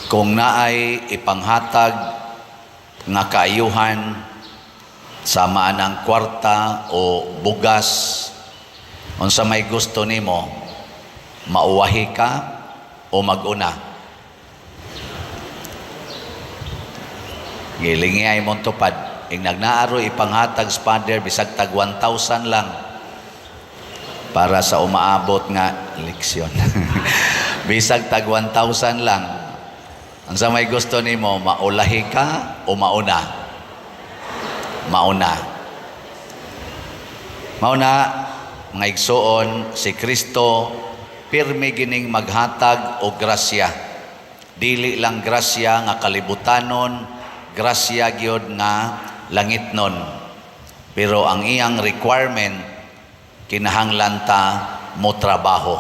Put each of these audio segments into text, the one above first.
Kung naay ipanghatag nga kaayuhan sama anang kwarta o bugas, unsa may gusto nimo, mauwahi ka o maguna? Gilingi ay mong tupad. Ing nagnaaro ipanghatag sa Father bisag tag 1,000 lang para sa umaabot nga leksyon. Bisag tag 1,000 lang. Unsa may gusto nimo, maulahi ka o mauna? Mauna. Mauna, mga igsuon, si Kristo pirmi gining maghatag og grasya. Dili lang grasya nga kalibutanon, grasya gyud nga langitnon. Pero ang iyang requirement, kinahanglan ta mo trabaho.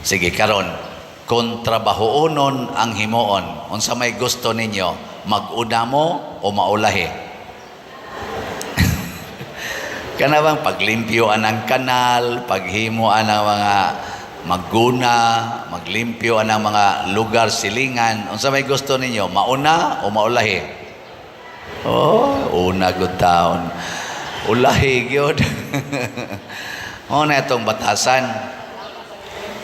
Sige karon, kung trabahoonon ang himuon, unsa may gusto ninyo, mag-una mo o maulahi? Kana bang paglimpyo anang kanal, paghimo anang mga magguna, maglimpyo anang mga lugar silingan, unsa may gusto ninyo, mauna o maulahi? Oh, una gud taon. Ulahi gyud. Mao na itong batasan.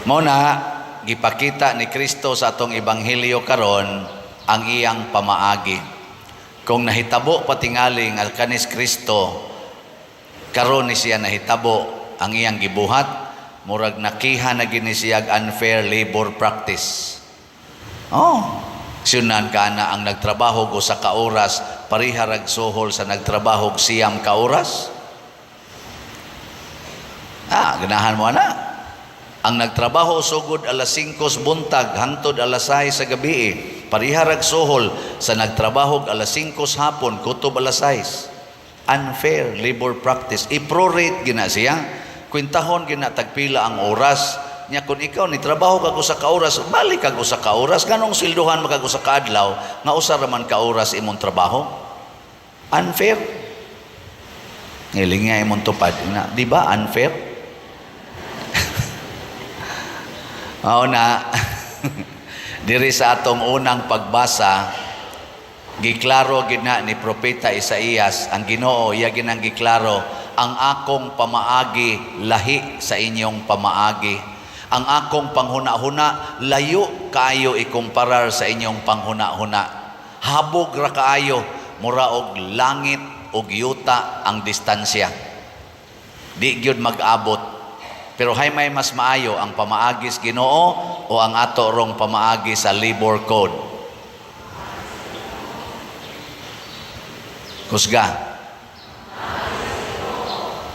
Mao na gipakita ni Kristo sa atong ebanghelyo karon ang iyang pamaagi. Kung nahitabo patingali nga kanis Kristo karon ni siya nahitabo ang iyang gibuhat, murag nakiha na gini siya unfair labor practice. Oh, syunan ka na ang nagtrabaho go sa ka oras, pareha rag suhol sa nagtrabaho og 9 ka oras. Ah, ganahan mo ana. Ang nagtrabaho sugod alas 5 buntag hangtod alas 6 sa gabi, pareha rag suhol sa nagtrabaho alas 5 hapon kutob alas 6. Unfair labor practice. I-prorate gina siya. Kwintahon gina tagpila ang oras. Nya kung ikaw ni trabaho kag usa ka oras, balik kag usa ka oras, nganong sweldohan mo kag usa ka adlaw nga usa ra man ka oras imong trabaho? Unfair. Ngiling nga imong tupad na, di ba unfair? Mao na diri sa atong unang pagbasa, giklaro gid na ni Propeta Isaías, ang Ginoo iya ginang giklaro, ang akong pamaagi lahi sa inyong pamaagi. Ang akong panghuna-huna layo kaayo ikumparar sa inyong panghuna-huna. Habog ra kaayo, mura og langit og yuta ang distansya. Di gyud mag-abot. Pero hay may mas maayo ang pamaagi sa Ginoo o ang ato rong pamaagi sa labor code? Kusga.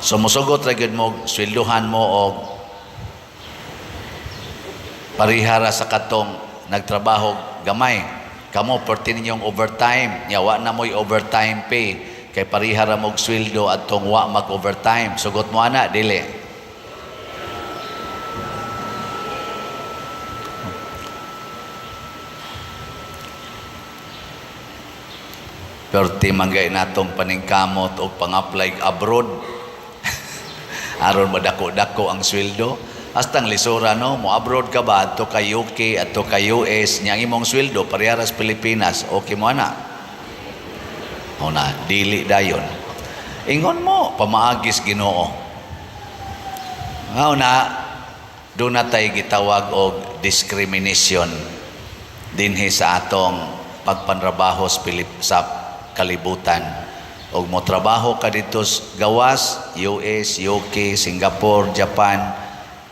Sumusugot ra gyud mo swelduhan mo og parihara sa katong nagtrabaho gamay. Kamo perti ninyong overtime, nya wa na mo'y overtime pay kay parihara mog sweldo adtong wa mag overtime. Sugot mo ana dili? Perti manggay natong paningkamot og pang-apply abroad. Aron madako-dako ang sweldo. Hastang lisura no, mo abroad ka ba adto kay UK, adto kay US, nya ang imong sweldo parehas Pilipinas, okay mo ana? O na, dili dayon. Ingon mo pamaagis Ginoo. Mao na do na tay gitawag og discrimination dinhi sa atong pagpanrabaho sa kalibutan. Og mo trabaho ka dito gawas, US, UK, Singapore, Japan,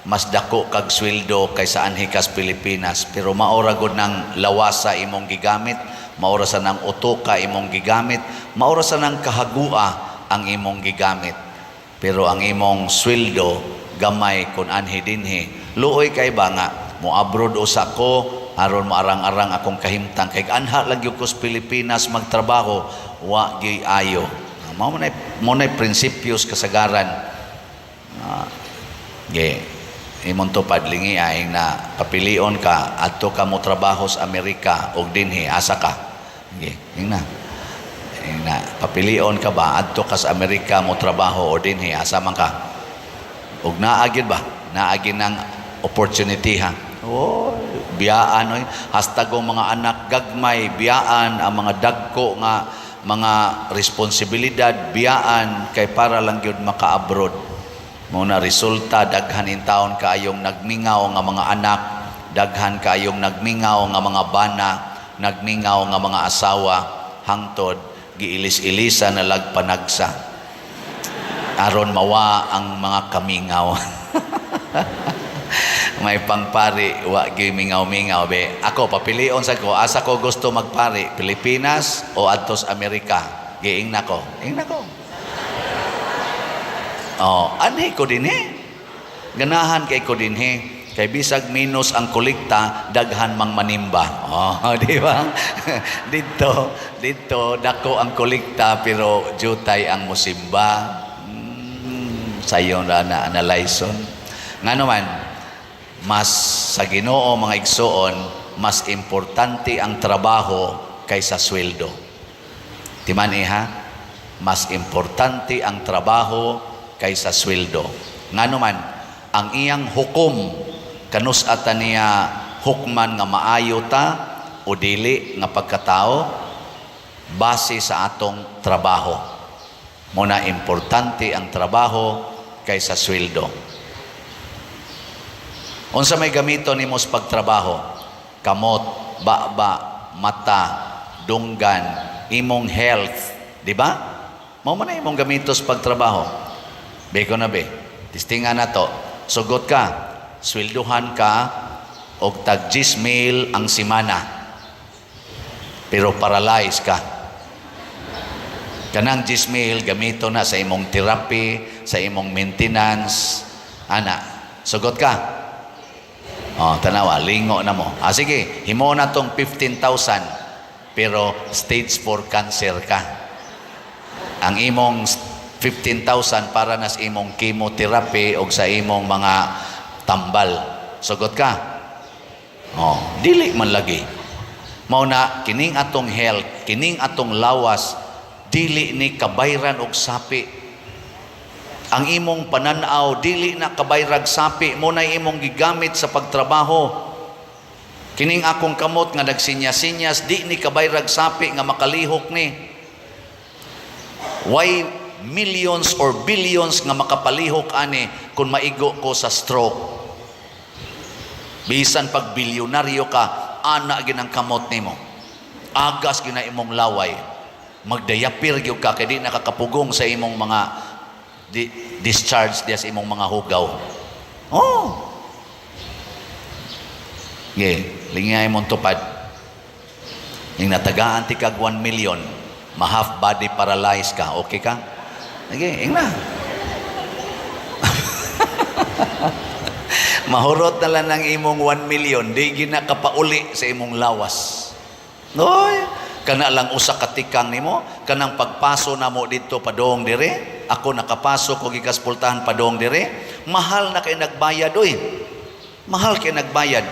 mas dako kag sweldo kaysa anhi kas Pilipinas, pero maora gud nang lawasa imong gigamit, maora sa nang utoka imong gigamit, maora sa nang kahagua ang imong gigamit, pero ang imong sweldo gamay kun anhi dinhi. Luoy kay ba nga mo abroad usa ko aron moarang-arang akong kahimtang kay anha lang gyud ko sa Pilipinas magtrabaho, wa gyud ayo. Mao nay prinsipyos kasagaran. Ge imong tupad lingi ay na papilion ka adto ka mo trabaho sa Amerika og dinhi asa ka. Ge ingna. Ingna papilion ka ba adto ka sa Amerika mo trabaho o dinhi asa man ka? Og naa gyud ba? Naa gyud nang opportunity ha. Oh, biyaan oy. Hastag ang mga anak gagmay, biyaan ang mga dagko nga mga responsibilidad, biyaan kay para lang gyud maka-abroad. Mao na resulta, daghan intawon kaayong nagmingaw nga mga anak, daghan kaayong nagmingaw nga mga bana, nagmingaw nga mga asawa, hangtod giilis-ilisa na lag panagsa aron mawa ang mga kamingaw. May pangpari, wa gyud mingaw-mingaw be. Ako, papilion sa ko, asa ko gusto magpari, Pilipinas o adtos Amerika? Giing nako, ing nako. Oh, anhi ko dinhi. Ganahan kay ko dinhi. Kay bisag minus ang kolekta, daghan mang manimba. Oh, di ba? Dito, dito dako ang kolekta pero jutay ang musimba. Sayon ra na analyson. Ngano man, mas sa Ginoo, mga igsoon, mas importante ang trabaho kaysa sweldo. Timan iha, mas importante ang trabaho kaysa sweldo. Ngano man, ang iyang hukom kanus ata niya hukman nga maayo ta o dili nga pagkatao base sa atong trabaho. Muna importante ang trabaho kaysa sweldo. Unsa may gamito nimo sa pagtrabaho? Kamot, baba, mata, dunggan, imong health, di ba? Mao man na imong gamito sa pagtrabaho. Beko na be. Testingan na to. Sugot ka, swelduhan ka og tag 10 mil ang simana. Pero paralyzed ka. Kanang 10 mil gamito na sa imong therapy, sa imong maintenance. Ana, sugot ka. Oh, tanawa, lingo na mo. Ah, sige, himo na tong 15,000 pero stage 4 cancer ka. Ang imong 15,000 para na sa imong chemotherapy o sa imong mga tambal. Sugot ka? Oh, dili man lagi. Mao na kining atong health, kining atong lawas, dili ni kabayran og sapi. Ang imong pananaw dili na kabayrag sapi mo na imong gigamit sa pagtrabaho. Kining akong kamot nga nagsinyas-sinyas, di ni kabayrag sapi nga makalihok ni. Why millions or billions nga makapalihok ani kung maigo ko sa stroke? Bisan pag bilyonaryo ka, ana ginang kamot nimo. Agas gina imong laway. Magdayapir gyud ka kay di nakakapugong sa imong mga discharge diya sa imong mga hugaw. Oh. Ge, lingay mong tupad. Yung natagaan ti kag 1 million, ma-half body paralyzed ka, okay ka? Sige, ing na. Mahurot na lang ng imong 1 million, di gina kapauli sa imong lawas. Noy, kana lang usa ka tikang nimo, kanang pagpaso namo didto padong dire, ako nakapaso ko gikas Pultahan padong dire, mahal na kay nagbayad oy. Mahal kay nagbayad.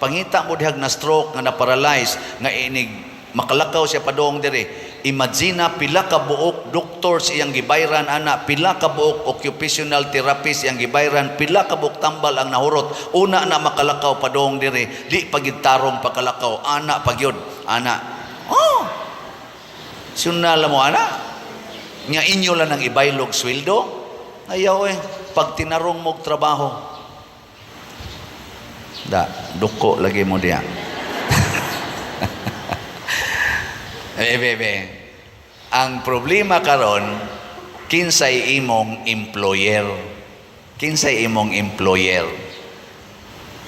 Pangita mo dihag na stroke nga na-paralyze nga inig makalakaw siya padong dire. Imagine pila ka buok doctors iyang gibayran ana, pila ka buok occupational therapist iyang gibayran, pila ka buok tambal ang nahurot. Una na makalakaw padong dire, di pagid tarong pagkalakaw, ana pagyod, ana. Oh. Sunala mo ana. Nya inyo lang ang ibaylog sweldo. Ayaw eh, pag tinarong mo og trabaho. Da, duko lagi mo diya. Eh, bebe. Ang problema karon, kinsay imong employer? Kinsay imong employer?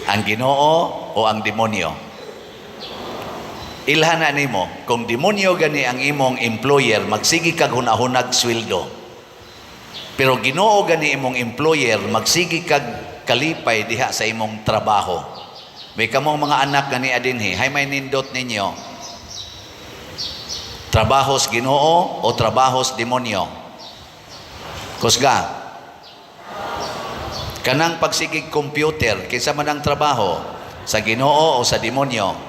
Ang Ginoo o ang demonyo? Ilhan na nimo, kung demonyo gani ang imong employer, magsige kag hunahunag sweldo. Pero Ginoo gani imong employer, magsige kag kalipay diha sa imong trabaho. May kamong mga anak gani adinhi, hay may nindot ninyo. Trabahos Ginoo o trabahos demonyo? Kusga. Kanang pagsigig computer, kinsa man ang trabaho? Sa Ginoo o sa demonyo?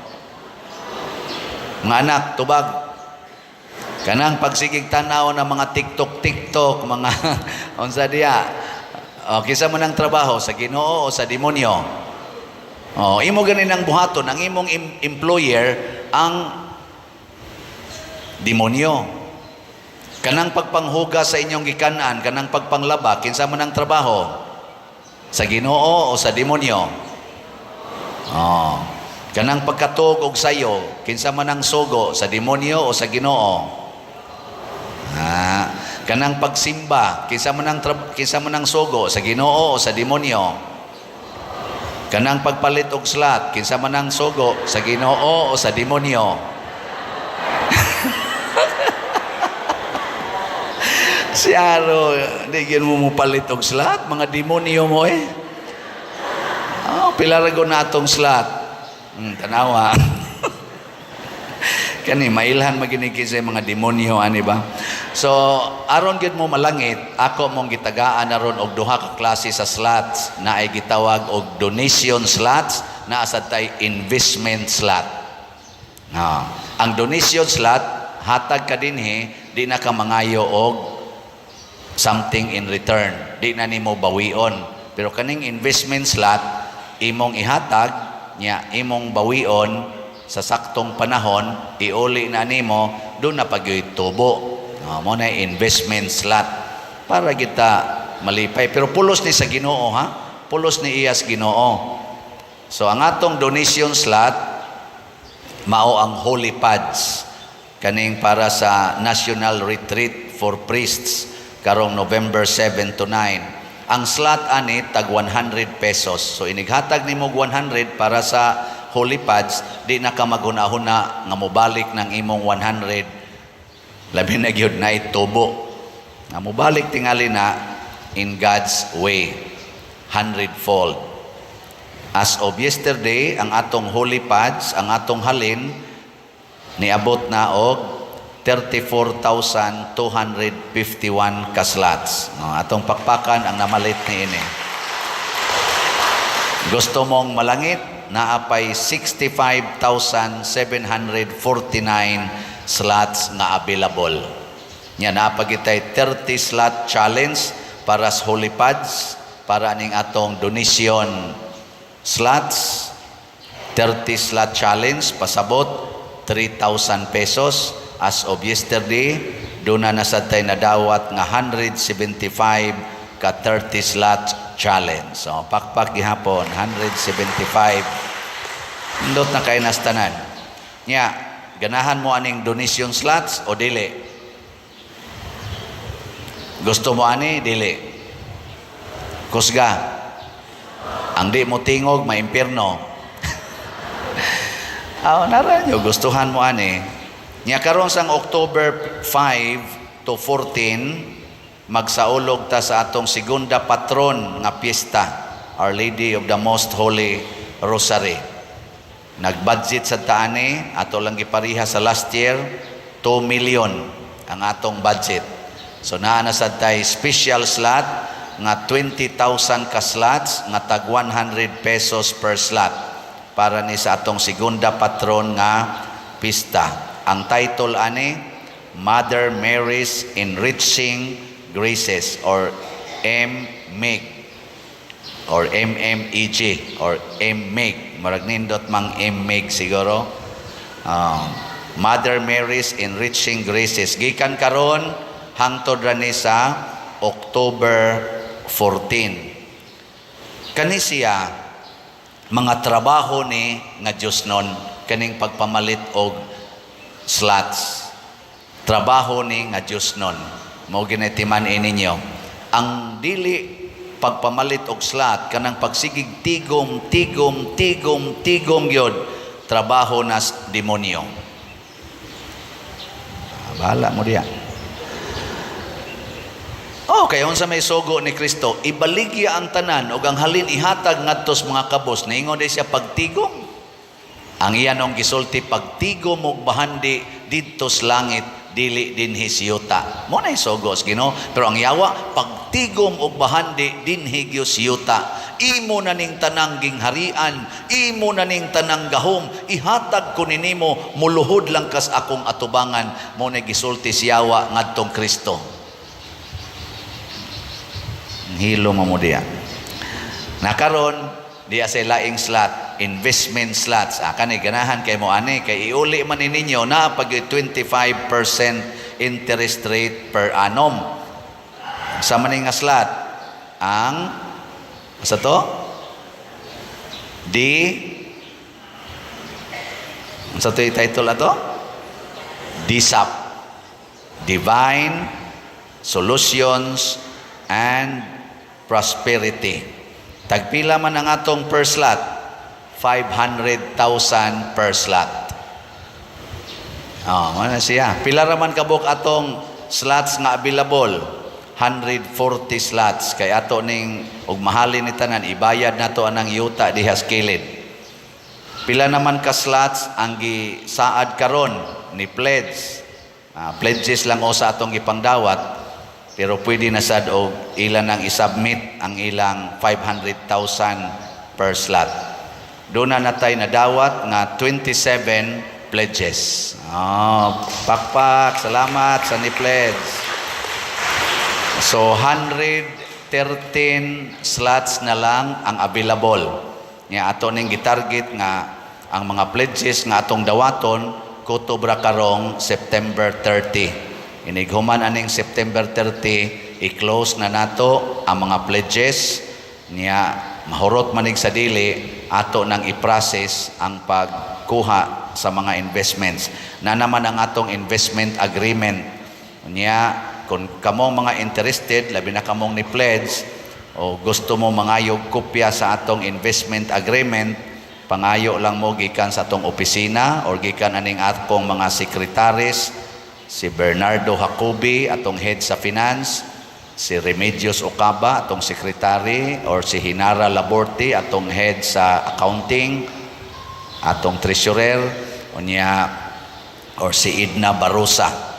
Mga anak, tubag. Kanang pagsigig tanaw ng mga TikTok, TikTok, mga unsa diya. O, kinsa man ang trabaho, sa Ginoo o sa demonyo? Oh, imo ganin ang buhaton, ang imong employer ang demonyo. Kanang pagpanghugas sa inyong gikanan, kanang pagpanglaba, kinsa man ang trabaho? Sa Ginoo o sa demonyo? Oh. Kanang pagkatog og sayo, kinsa man ang sugo, sa demonyo o sa Ginoo? Ah, kanang pagsimba, kinsa man ang sugo, sa Ginoo o sa demonyo? Kanang pagpalit og slot, kinsa man ang sugo, sa Ginoo o sa demonyo? Si Aro, di gyud mo mopalit og slot, mga demonyo mo eh. Oh, pila ra na atong slot. Tanawa. Kani mailhan maginig sa mga demonyo ani ba? So, aron gyud mo malangit, ako mong gitagaan aron og duha ka klase sa slots na ay gitawag og donation slots, naa sad tay investment slot. Ah, ang donation slot, hatag ka dinhi, di na ka mangayo og something in return. Di na nimo bawion. Pero kaning investment slot, imong ihatag, nya imong bawion sa saktong panahon, iuli na nimo, doon na pagyoy tubo. No, mao na investment slot para kita malipay. Pero pulos ni sa Ginoo ha. Pulos ni iyas Ginoo. So ang atong donation slot mao ang holy pads kaning para sa National Retreat for Priests karong November 7 to 9. Ang slot ani tag 100 pesos. So inighatag nimo og 100 para sa holy pads, di na ka maghuna-huna nga mobalik ng imong 100, labi na gyud na tubo. Nga mobalik tingali na in God's way, hundredfold. As of yesterday, ang atong holy pads, ang atong halin, niabot na og 34,251 ka slots. No, atong pakpakan ang namalit ni ini. Gusto mong malangit, naa pay 65,749 slots nga available. Nya naa pa gitay 30 slot challenge para sa holy pads, para aning atong donation slots. 30 slot challenge, pasabot 3,000 pesos. As of yesterday, doon na sad tay nadawat nga 175 ka 30 slot challenge. So pakpak gihapon, 175. Indot na kay nastanan. Nya ganahan mo aning donation slots o dili? Gusto mo ani, dili? Kusga. Ang di mo tingog, maimpirno. Aw, nara nyo, gustuhan mo ani. Nya karon sang October 5 to 14, magsaulog ta sa atong segunda patron nga piyesta, Our Lady of the Most Holy Rosary. Nag-budget sa taani, ato lang gipariha sa last year, 2 million ang atong budget. So naa na sad tay special slot nga 20,000 ka slots nga tag 100 pesos per slot para ni sa atong segunda patron nga pista. Ang title ani, Mother Mary's Enriching Graces or MMEG or MMEG or MMEG. Marag nindot mang MMEG siguro. Mother Mary's Enriching Graces. Gikan karon hangtod ra ni sa October 14. Kani siya mga trabaho ni nga Diyos nun, kaning pagpamalit og slots. Trabaho ni nga Diyos nun. Mao ginatiman ninyo. Ang dili pagpamalit og slot, kanang pagsigig tigom, tigom, tigom, tigom gyud, trabaho nas demonyo. Ah, bahala mo diya. Oh, kay unsa may sugo ni Kristo, ibaligya ang tanan ug ang halin ihatag ngadto sa mga kabos. Niingon di siya pagtigom. Ang iya nong gisulti, pagtigom og bahandi didto sa langit, dili dinhi sa yuta. Mao na sugo sa Ginoo, pero ang yawa, pagtigom og bahandi dinhi gyud sa yuta. Imo na ning tanang gingharian, imo na ning tanang gahom, ihatag ko nimo, muluhod lang kas akong atubangan. Mao na gisulti si yawa ngadtong Kristo. Hilo mo mo diya. Nakaron, diya sa laing slot. investment slots. Ah, kani ganahan kay mo ani kay iuli man ni ninyo na pag 25% interest rate per annum. Sa maning nga slot ang sa to D, sa to title ato, DSAP, Divine Solutions and Prosperity. Tagpila man ang atong per slot? 500,000 per slot. Oh, mana siya. Pila ra man kabuk atong slots nga available? 140 slots kay ato ning og mahalin ni tanan, ibayad nato anang yuta diha sa kilid. Pila naman ka slots ang gisaad karon ni pledge? Ah, pledges lang o sa atong gipangdawat, pero pwede na sad og ilan ang isubmit ang ilang 500,000 per slot. Doon na natay nadawat nga 27 pledges. Oh, pakpak, salamat sa ni pledge. So 113 slots na lang ang available. Nga ato ning gitarget nga ang mga pledges nga atong dawaton kutob ra karong September 30. Inighuman aning September 30, i-close na nato ang mga pledges niya. Mahurot manig sa dili, ato nang i-process ang pagkuha sa mga investments. Na naman ang atong investment agreement niya. Kung kamong mga interested, labi na kamong ni pledge o gusto mo mangayog kopya sa atong investment agreement, pangayo lang mo gikan sa atong opisina or gikan aning akong mga secretaries, si Bernardo Jacobi, atong head sa finance, si Remedios Ocaba, atong secretary, or si Hinara Laborte, atong head sa accounting, atong treasurer, unya or si Edna Barosa.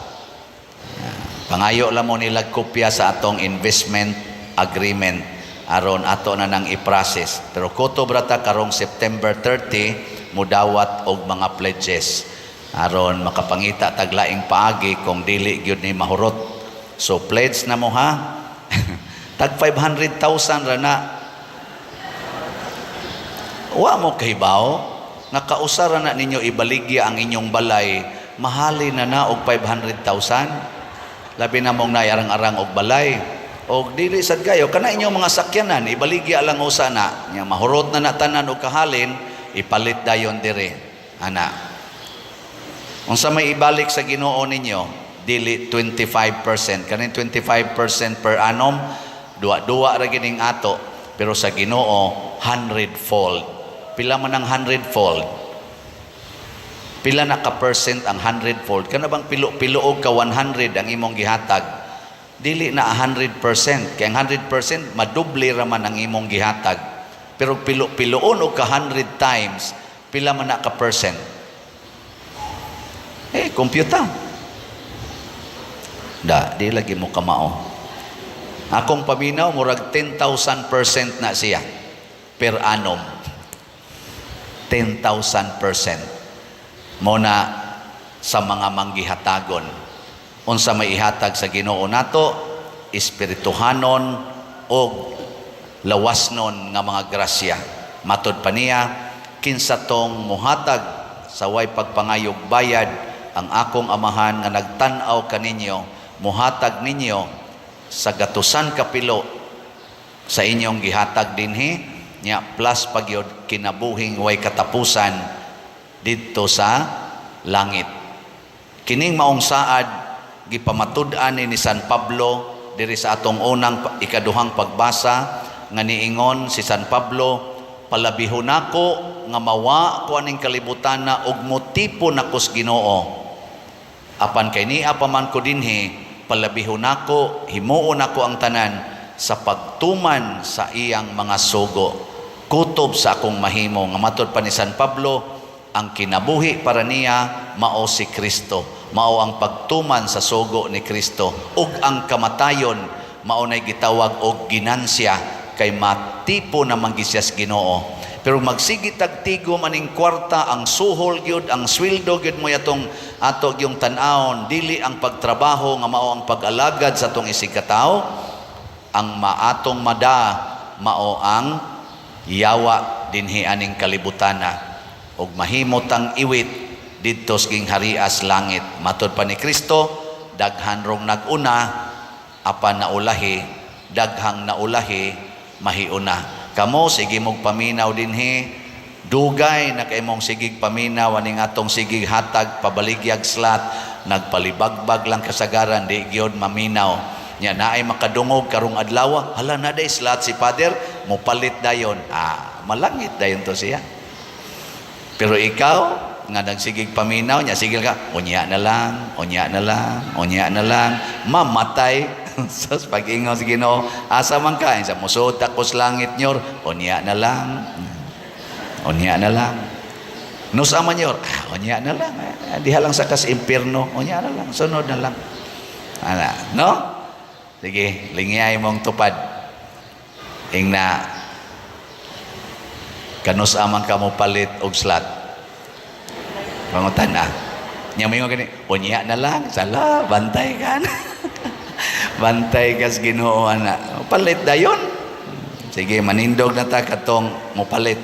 Pangayo lang mo nila kopya sa atong investment agreement aron ato na nang i-process. Pero kutob ra ta karong September 30 mudawat og mga pledges aron makapangita tag laing paagi kung dili gyud ni mahurot. So pledge na mo ha. Tag 500,000 ra na. Wa mo kahibaw nga kausara na ninyo ibaligya ang inyong balay, mahali na na og 500,000. Labi na mong naarang-arang og balay. Og dili sad kayo kana inyong mga sakyanan, ibaligya lang usa na nya, mahurot na na tanan og kahalin, ipalit dayon dire ana. Unsa may ibalik sa Ginoo ninyo, dili 25%. Kaning 25% per annum, duwa-duwa ra gining ato, pero sa Ginoo 100 fold. Pila man ang 100 fold? Pila na ka percent ang 100 fold? Kana bang pilo-pilo og ka 100 ang imong gihatag, dili na 100%, kay ang 100% madoble ra man ang imong gihatag. Pero pilo-piloon og ka 100 times, pila man na ka percent? Eh, computer da, di lagi mo kamao. Akong paminaw, murag 10,000% na siya per annum. 10,000% mo na sa mga manggihatagon. Unsa may ihatag sa Ginoo nato? Espirituhanon og lawasnon nga mga grasya. Matod pa niya, kinsa tong muhatag sa way pagpangayog bayad, ang akong Amahan nga nagtan-aw kaninyo muhatag ninyo sa gatusan kapilo sa inyong gihatag dinhi nya, plus pagyod kinabuhing way katapusan didto sa langit. Kining maong saad gipamatud-an ni San Pablo diri sa atong unang, ikaduhang pagbasa nga niingon si San Pablo, "Palabihon nako nga mawa ko aning kalibutan na ug motipo nako sa Ginoo. Apan kay nia pa man ko dinhi, palabihon nako himuon nako ang tanan sa pagtuman sa iyang mga sugo kutob sa akong mahimo." Nga matod pa ni San Pablo, ang kinabuhi para niya mao si Kristo, mao ang pagtuman sa sugo ni Kristo, ug ang kamatayon mao nay gitawag og ginansya kay matipo na man gyud siya sa Ginoo. Pero magsige tagtigo maning kwarta, ang suhol gyud, ang sweldo gyud mo atong ato gyung tan-awon, dili ang pagtrabaho nga mao ang pag-alagad sa atong isigkatawo, ang maatong mada mao ang yawa dinhi aning kalibutana ug mahimo tang iwit didto sa gingharias langit. Matod pa ni Kristo, daghan rong nag-una apan naulahi, daghang naulahi mahiuna. Kamo, sige mong paminaw dinhi, dugay na kay mong sigig paminaw aning atong sigig hatag pabaligyag slot, nagpalibagbag lang kasagaran, di gyud maminaw. Nya naay makadungog karong adlaw, "Hala, na day slot si Father," mopalit dayon. Ah, malangit dayon to siya. Pero ikaw nga nagsigig paminaw nya, sige ka, "Unya na lang, unya na lang, unya na lang," mamatay. Sus, pag-ingon sa Ginoo, "Asa man ka?" Sa "Musod ako sa langit, nyor." "Unya na lang. Unya na lang." "Nus man, nyor?" "Ah, unya na lang. Eh, diha lang sa kas impierno, unya na lang, sunod na lang." Ana, no? Sige, lingyay mong tupad. Ingna, kanus amang ka mo palit og slot? Pangutan ah. Nya moingon gani, "Unya na lang," sala, bantay ka na. Bantay kas Ginoo ana. Palit dayon. Sige, manindog na ta katong mopalit.